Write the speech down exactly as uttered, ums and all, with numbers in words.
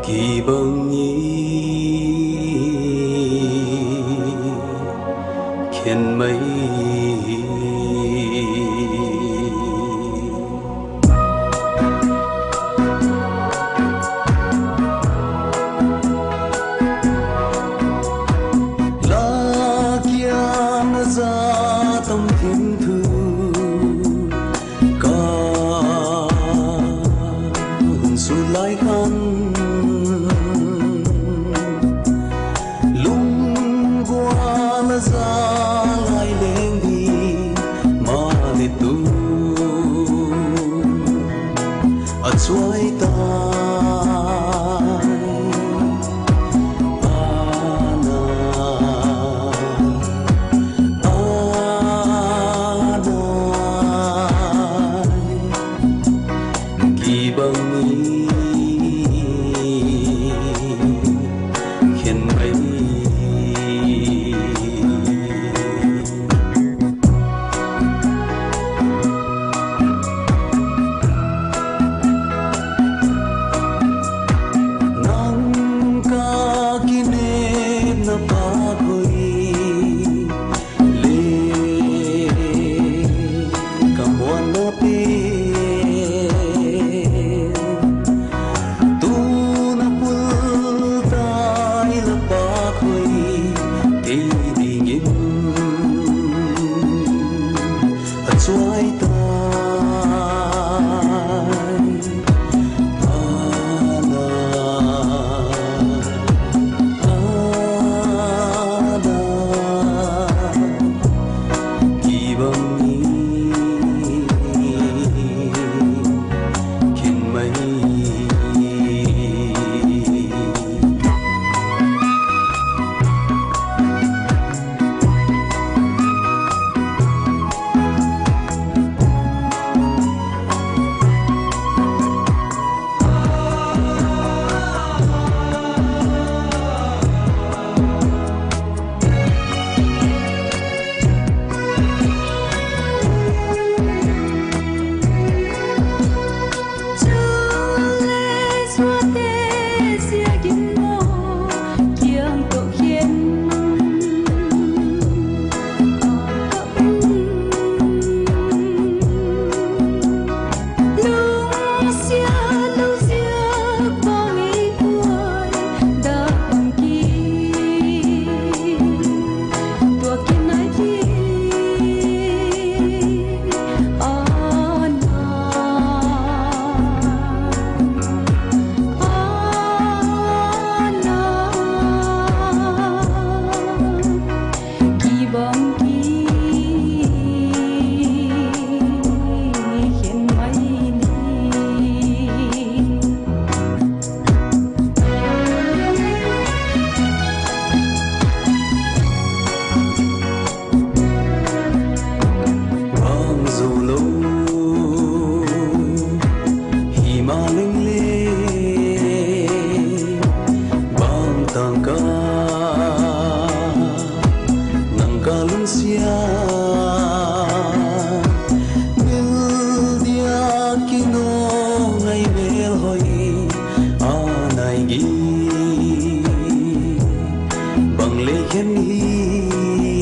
Kibang i khen mai hi. La kiang a za tam thim thu ka hun sut lai khan, lunggual a za lai leng di, maleh tu a chuai tai. Ana, ana, kibang i khen mai. Nang ka kinepna pa khoi le ka muanna pen, tun a pul tai la pa khoi kei dingin a chuai tai. Ana, ana, kibang i khen mai. Bang zo lo hi ma leng le, bang tang ka nang ka lungsiat, mil dia kino ngai mêl hoi a nai gi, bang le khen hi.